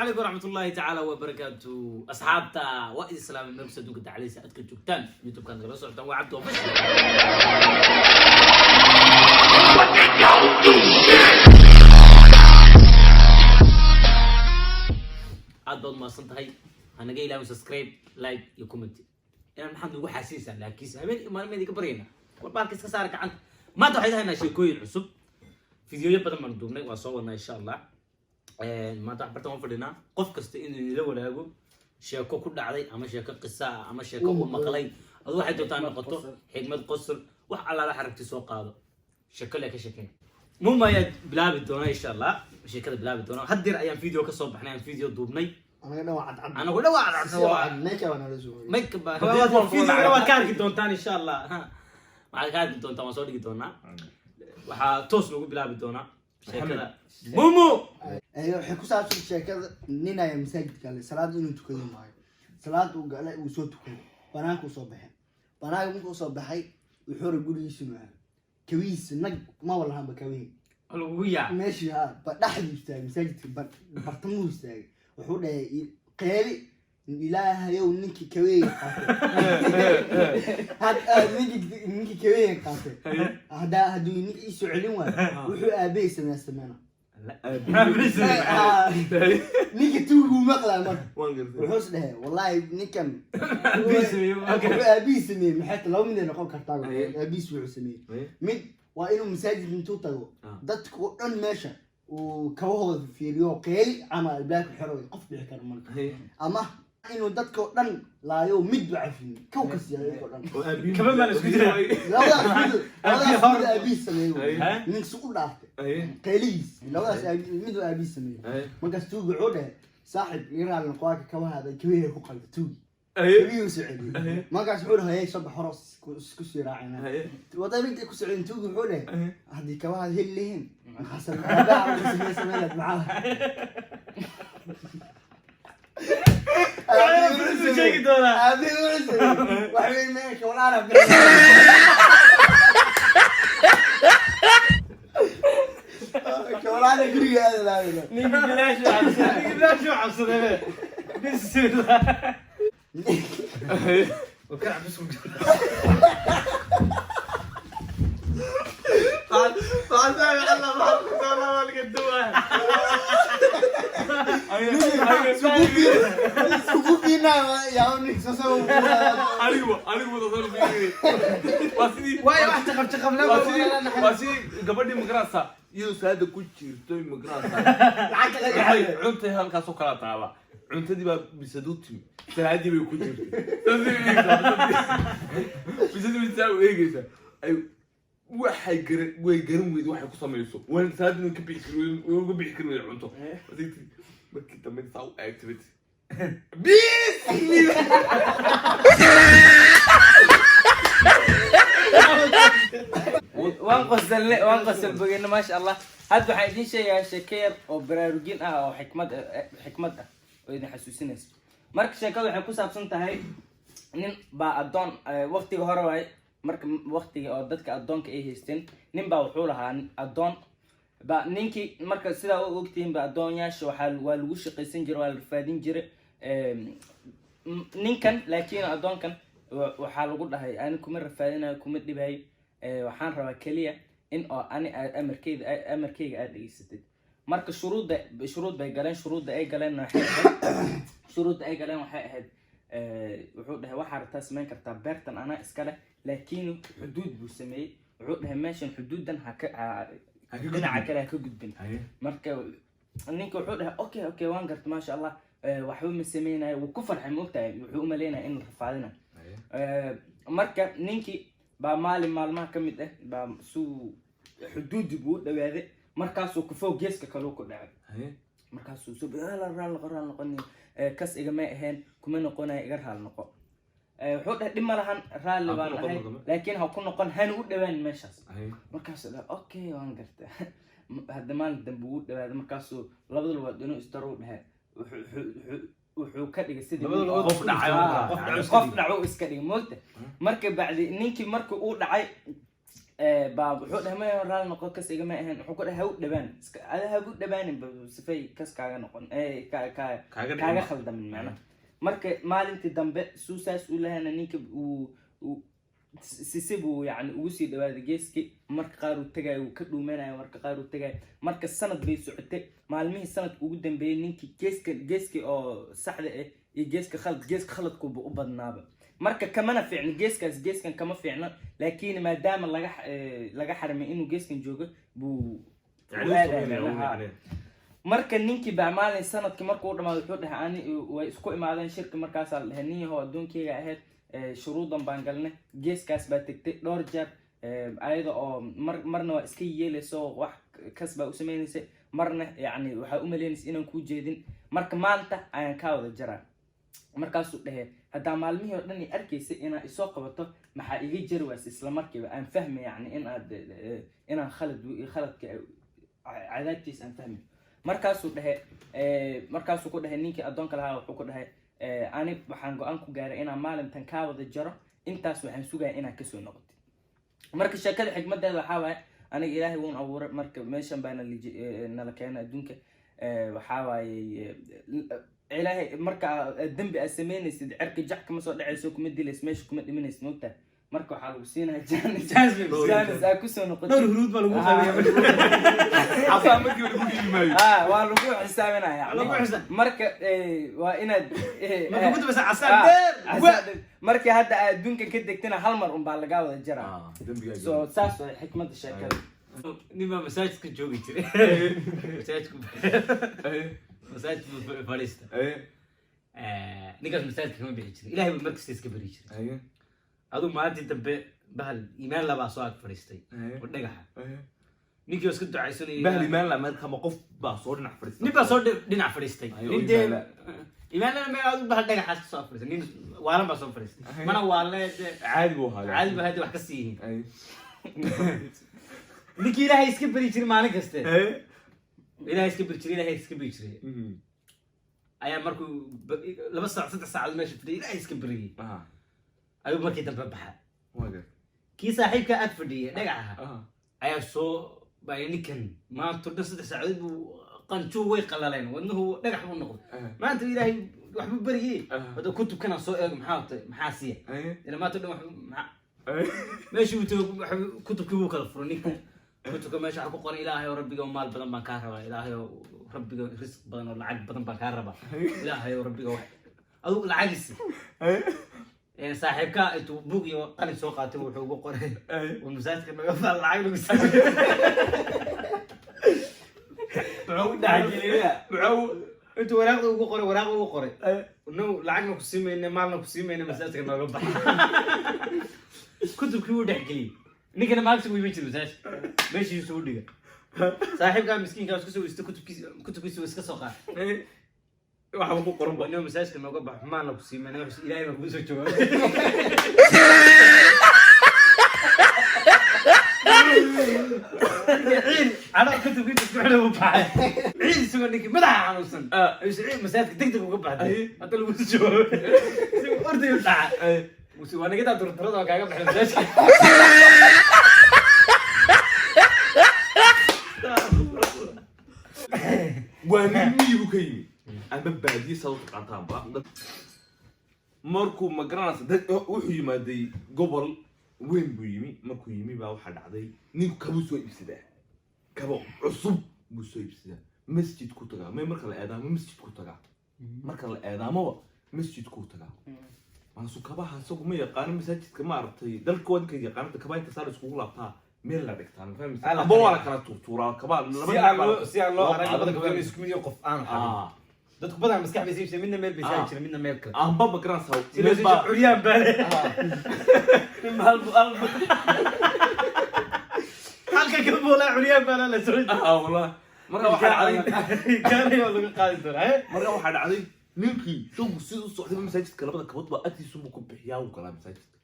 Calaykum waraxmatullaahi tacaala wabarakaatu. Asxaabta, waa idin salaamay meel kasta adduunka dacaleysa aad ka joogtaan. YouTube-kan nagala socotaan waa Cabdi Official. Aad baad umahadsan tahay. Ha naga ilaawin subscribe, like iyo comment. Inaan maxaad nagu xaasiisaa, laakiinse habeen iyo maalin idinka baryayna. War baalka iska saara gacanta. Maanta waxay tahaynaa sheekooyin cusub. Fideoyo badan baan duubnay, waa soo wadnaa insha Allah. Maanta wax bartan waan fadhinaa qof kasta inuu ila wadaago sheeko ku dhacday ama sheeko qisa ah ama sheeko uu maqlay. Adu waxay doontaa noqoto, xigmad, qosol, wax allaala xaragti soo qaado, sheeko le ka sheekeen. Muma ayaa bilaabi doona insha Allah, sheekada bilaabi doona. Haddeer ayaan video ka soo baxnay, aan video duubnay. Anaga dhan waa cadcad. Anagu dhan waa cadcad. Meesha waa nala soo. Make videogana waad ka arki doontaan insha Allah. Waxaad ka arki doontaan, waan soo dhigi doonaa. Waxaa toos lagu bilaabi doonaa sheekada Mumu. Waxay ku saabsan sheekada nin ayaa masaajid galay salaad inuu tukado maayo. Salaad uu galay, uu soo tukaday, banaanka uu soo baxay. Banaanka markuu soo baxay, wuxuu ra gurigiisa inuu aado. Kawihiisa nag maba lahanba kawihi. Lagugu yaa. Meeshii ha ba dhexduu istaagay, masaajidka bartamuu istaagay. Wuxuu dhahay qeeli: "Ilaahayow, ninkii kaweega qaatay ninkii kaweega qaatay, hadduu ninka iisoo celin waayo, wuxuu aabbahay sameeya sameena." Ninka tuuguu maqlaa marka. Wuxuu is dhahay: "Wallahi ninkan wuxuu aabihii sameeyey maxay tahay? Laba mid ay noqon kartaa aabihiis wuxuu sameeyey. Mid waa inuu masaajid intuu tago, dadka oo dhan meesha uu kabahooda fiiriyo, qeeli camal albaabka xero, qof bixi kara marka, ama inuu dadka oo dhan laayo, midba cafinin, kow ka siiya dadka oo dhan." Kaba maa la isku jiraa? Labadaas mid aabihiis sameeyo. Ninka u dhaaftay qeelihiis, labadaas mid aabihiis sameeyo. Markaas tuugi wuxuu dhahay: "Saaxib, ii raali noqo, kabahaada kabihii ku qalda." Tuugi kabihii u soo celiyey. Markaas wuxuu dhahay: "Hey, soo bax, horo isku sii raacina." Wadada intay ku socdeen, tuugi wuxuu dhahay: "Haddii kabahaada heli lihiin, maxaa aabaha wuxuu sameey sameynaad maxaa?" Wuxuu sheegi doonaa. Aabihii wuxuu sameeyey wax weyn meesha walaala. Kawalaana guriga aada laadina. Ninki bilaash cabsaday, ninki bilaash cabsaday. Bismillah. Wakar cabis. Iskugu fiirnaa yaa nin soo soo. Anigu waa sidii Waayo, wax jaqab jaqab la. Waa sidii gabadhii magarasa iyadoo salaada ku jirtay magarasa. Lacagta laga waxay xaday. Cuntay halkaasoo kala taala, cuntadii baa bisad u timi, salaadii bay ku jirtay. Saasay u eegaysaa bisadii, bay saa u eegaysaa. Ay waxay garan, way garan weyday waxay ku samayso. Waan salaadii way ka bixi kari weyday, way uga bixi kari weyday cunto. Markay tiri, markii dambe saa u eegtay bay tiri, "Bismillah." Waan qosalne, waan qosal bogeyne, maasha Allah. Hadda waxaan idiin sheegayaa sheeko yar oo baraarujin ah oo xikmad ah oo idin xasuusinaysa. Marka sheekadu waxay ku saabsan tahay nin baa addoon waqtiga hore waay. Marka waqtiga oo dadka addoonka ay haysteen, nin baa wuxuu lahaa addoon ba. Ninkii marka, sidaa u ogtihiin ba, addoonyaasha waa lagu shaqaysan jiray, waa la rafaadin jiray. Ninkan laakiin addoonkan waxaa lagu dhahay: "Ani kuma rafaadinayo, kuma dhibayo. Waxaan rabaa keliya in oo ani aad amarkeyga aad dhegeysatid." Marka shuruud bay galeen. Shuruudda ay galeen waxay ahayd, wuxuu dhahay: "Waxaa rabtaa samayn kartaa, beertan anaa iska leh." Laakiin xuduud buu sameeyey. Wuxuu dhahay: "Meeshan xuduudan ha ka dhinaca kale ha ka gudbin." Marka ninka wuxuu dhahay: Okay, waan garta, maasha Allah." Waxba ma sameynayo. Wuu ku farxay, ma ogtahay? Wuxuu u malaynaya in la rafaadinayo. Marka ninkii baa maalin maalmaha ka mid ah baa suu xuduudi buu u dhawaaday. Markaasuu kufoo geeska kaluu ku dhacay. Markaasuu soo raal noqo, raal noqon, kas igama ahayn, kuma noqonayo, iga raal noqo. Wuxuu dhahay: "Dhib ma lahan, raalli Ha ku baan noqon ahay, mar dambe. laakiin ha ku noqon, hana u dhawaan meeshaas." Markaasuu dhahay: "Okay, waan garta." Hadda maalin dambe wuu dhawaaday. Markaasuu labada lugood inuu isdaro u dhahay, wuxuu ka dhigay sidii Labada nin lugood qof dhacay. Ah, qof dhacay iska qof dhigay. dhaco iska dhigay, moogta. Marka bacdi ninkii markii uu dhacay Baa wuxuu dhahay, "Maya, raali noqo, kas igama ahayn." Wuxuu ku dhahay, "Ha u dhawaan, ada ha u dhawaanin ba sifay kas kaaga noqon, Kaaga dhicin kaaga ma. khaldamin." Macnaha marka maalintii dambe suu saas u lahana, ninka uu sisi buu yani ugu sii dhawaaday geeskii. Marka qaar uu tagayo, wuu ka dhuumanayo, marka qaar uu tagayo. Marka sanad bay socotay. Maalmihii sanadka ugu dambeeyey, ninkii geeska, geeskii oo saxda ah iyo geeska khalad, geeska khaladkuba u badnaaba. Marka kamana fiicno geeskaas, geeskan kama fiicno, laakiin maadaama laga xarimay inuu geeskan joogo buu Yani u uu aadaya sameynaya, uu macnaha. yacni. Marka ninkii baa maalin sanadkii markuu u dhamaado wuxuu dhahay, ani way isku imaadeen shirki. Markaasaa la dhahay, "Nin yahow, addoonkeyga ahayd, shuruudan baan galnay, geeskaas baa tegtay dhowr jeer, ayada oo mar marna waa iska yeelayso, wax kas baa u sameynaysa, marna yacni waxaa u malaynaysa inaan kuu jeedin. Marka maanta ayaan kaa wada jaraa." Markaasuu dhahe, "Haddaa maalmihii oo dhan i arkaysay inaa isoo qabato, maxaa iga jari waaysa isla markiiba? Aan fahmay yacni in aad inaan khalad, khaladka cadaabtiis aan fahmay." Markaasuu dhahe, markaasuu ku dhahay ninkii addoonka lahaa, wuxuu ku dhahay, "Ani waxaan go-aan ku gaaray inaan maalintan kaa wada jaro. Intaas waxaan sugaya inaad kasoo noqotid." Marka sheekada xikmadeeda waxaa waaye, aniga Ilaahay wuun abuuray, marka meeshan baana nala keenay adduunka. Waxaa waaye, Ilaahay marka dembi aad sameynaysid, cirka jac kama soo dhacayso, kuma dilayso, meesha kuma dhimanaysid, moogtahay? Marka waxaa lagu siinaya chance, chance aad kusoo noqotid. Dhowr huruud baa lagu qaybaya. Xataa markii lagu dhiibi maayo. Ah, waa lagu xisaabinaya. Lagu xisaab- Marka waa inaad Marka ugu dambeysa casaan dheer. Casaan dheer. Markii hadda aad adduunkan ka degtana, hal mar unbaa lagaa wada jaraa. Ah, dembigaaga. So saas waa xikmadda sheekada. Nin baa masaajidka joogi jiray, masaajidku masaajidku fadhiista. Ninkaas masaajidka kama bixi jirin, Ilahay buu markasta iska beri jiray. Aduu maalintii dambe bahal iimaan labaa soo ag fadhiistay oo dhagaxa. Ninkii oo iska ducaysanayay. Bahal imaan la marka ma qof baa soo dhinac fadhiista? Nin baa soo dhinac fadhiistay. Ayo, nin dee iimaan la. Iimaan lana meel adu bahal dhagaxaas ka soo ag fadhiistay, nin waalan baa soo fadhiistay, mana waalne dee. Caadi buu ahaa. Caadi baa hadda wax ka sii yihiin. Ninkii Ilaahay iska beri jiray maalin kaste, Ilaahay iska beri jiray, Ilaahay iska beri jiray, ayaa markuu 2 saac, 3 saacadood meesha fadhiyay, Ilaahay iska beriyey, ayuu markii dambe baxa. Waa gar. Kii saaxiibka ag fadhiyay dhagaxa ayaa soo bay, "Ninkan maanta dhan 3 saacadood buu qanjuu, way qalaleen, wadnuhu dhagax buu noqday. Maanta Ilaahay waxbuu beriyey. Hadda kutubkana soo eego, maxaa tay, maxaa siya ila maanta dhan wax maxaa?" Meeshii uu tago, kutubkii buu kala furay ninka. Kutubka meesha waxaa ku qoran, "Ilaahay oo Rabbiga, maal badan baan kaa rabaa. Ilaahay oo Rabbiga, risq badan oo lacag badan baan kaa rabaa. Ilaahay oo Rabbiga, wax adigu lacagisi." Saaxiibka intuu buug iyo qalin soo qaatay, wuxuu ugu qoray, "War masaajidka naga fal, lacag lagu siiyo." Wuxuu u dhexgeliyay intuu waraaqda ugu qoray, waraaqda ugu qoray, "No, lacagna ku sii mayne, maalna ku sii mayne, masaajidka nooga baxa." Kutubkii wuu dhexgeliyey. Ninkana maalinta wuu iman jiray masaajidka, meeshiisu u dhiga. Saaxiibkaa miskiinkaa isku soo weysta kutubkiisi, kutubkiisi wuu iska soo qaatay. Waxba ku qoran ba. "Inuu masaajidka nooga baxo, maalna ku sii mayne, Ilaahay baa kugu soo jawaabay." Ciil cadho kutubkiisa isku xidhay buu baxay. Ciil isagoo ninkii madaxa xanuunsan ayuu ciil masaajidka deg deg uga baxday. Hadda lagu soo jawaabay, isagoo orday u dhaca. "Waa nigadaa durturada, waa kaaga baxay masaajidka." Waa nin miyigu ka yimi ama baadiye, saad u taqaantaanba. Markuu, ma garanaysa, dad wuxuu yimaaday gobol weyn buu yimi. Markuu yimi baa waxaa dhacday, ninku kabuu soo iibsadaa, kabo cusub buu soo iibsadaa, masjid ku tagaa. May marka la eedaamo masjid ku tagaa, marka la eedaamoba masjid ku tagaa. Maasu kabaha isagu ma yaqaano masaajidka, ma aragtay? Dalka waa ninka yaqaano kabaha inta saa la iskugu laabtaa, meel la dhigtaa, ma fahmaysa? Ala Amba waa la kala tuurtuuraa kabaa laba Si aan loo si aan loo arag labada qaado, gabdhood inay isku mid yihiin, qof aan xarin. Dadku badan maskax bay siibsay, midna meel bay saari jireen, midna meel kale. Amba ma garanaysaa, Si loo meel baa sii curyaan baa le. Nin hal hal halka ka boolaa, curyaan baa la soo. Ah, wallah. Marka waxaa dhacday Gaari oo laga qaadi doonaa. Marka waxaa dhacday, ninkii isagu sida u socday masaajidka, labada kabood baa agtiisunbuu ku bixiyaa, uu galaa masaajidka.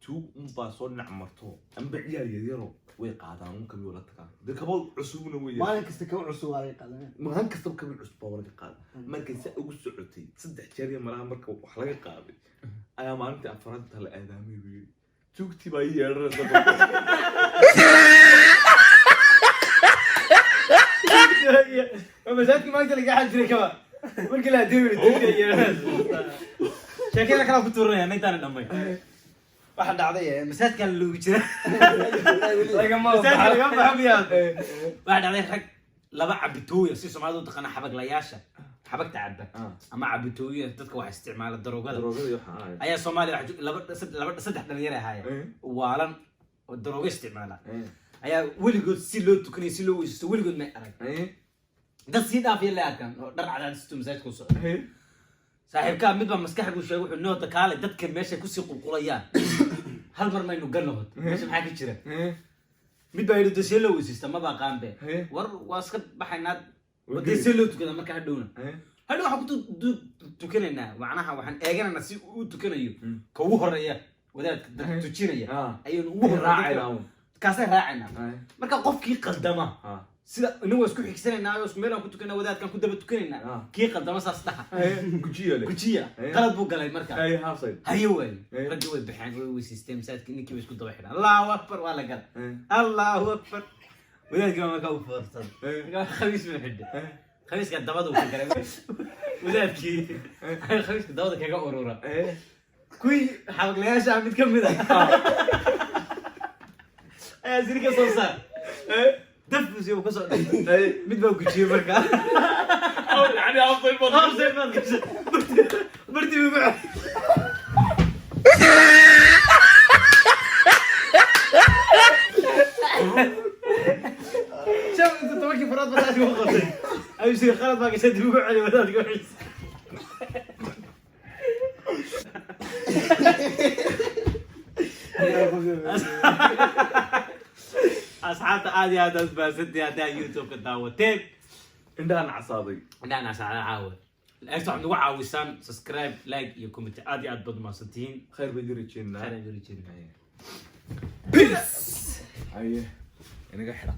Tuug unbaa soo dhinac marto, amba ciyaar yaryaro way qaadaan un, kabi la tagaan dee, kabo cusubna way. Maalin kasta kaba cusub waa laga qaadanaya. Maalin kastaba kabi cusub baa laga qaaday. Markay saa ugu socotay 3 jeer iyo malaha, marka wax laga qaaday, ayaa maalintii afraad inta la aadaamay buu yidhi. Tuugtii baa ii yeedhanaysa. Masaajidka maanta laga xal jiray kaba markii la adeeyo sheekada kala ku tuuranaya intaana dhamay. Waxa dhacday masaajidkan loogu jira. Lagama Masaajidka laga baxo miyaa? Waxa dhacday rag laba cabitooya, si Soomaalidu u taqaana xabaglayaasha, xabagta cabba ama cabitooya, dadka wax isticmaala daroogada. Daroogada iyo waxa ahay. Ayaa Soomaaliya waxa laba laba saddex dhalinyaro ahaayeen waalan oo daroogo isticmaala ayaa weligood si loo tukanayo, si loo weysiisto weligood may arag. Dad sii dhaafiya la arkaan oo dhar cadaadisto masaajidka u socda. Saaxiibkaa mid baa maskax buu sheegay, wuxuu noo dakaalay dadka meesha kusii qulqulayaan, hal mar maynu galno hod, meesha maxaa ka jira? Mid baa yidhi, "Dee see loo weysiista maba aqaan be." War waa iska baxaynaa, dee see loo tukada marka hadhowna hadhow waxaan ku tukanaynaa, macnaha waxaan eeganaynaa si uu u tukanayo ka ugu horeeya, wadaadka dadka tujinaya ayaynu ugu Raacayna. horeeya, kaasay raacaynaa. Marka qofkii qaldama sida inagu waa isku xigsanaynaa oo isku meel aan ku tukanaa, wadaadkaan ku daba tukanaynaa. Kii qaldama saas dhaha. Gujiya le. Gujiya. Qalad buu galay marka. Half side. Haye waaye. Raggii way baxeen, way weysiisteen masaajidka, ninkii bay isku daba xidhaan, Allahu akbar waa la galay. Allahu akbar, wadaadkii baa markaa u foorsaday. Markaa khamiis buu xidhay, khamiiska dabada uu ka galay, wadaadkii khamiiska dabada kaga urura. Kuwii xabaglayaasha ah mid ka mid ah ayaa siri ka soo saar dafbusi uu kasoo dhigay, mid baa gujiyey markaa. Yani half side baad. Offside baad gashay, barti buu ku shan inta 10-kii faraad baa ku qabtay ayuu siri, qalad baa gashay, dib ugu celi wadaadka wixiisa. Asxaabta, aad iyo aad aad baahsantihiin haddaa YouTube-ka daawateen. Indhahan casaaday. Indhahan asxaabta caawa laakiin waxaad nagu caawisaan subscribe, like iyo comment. Aad iyo aad baad mahadsantihiin. Khayr bay jiri jirnaa. Khayr aan jiri jirnaa. Peace. Haye, inaga xidha.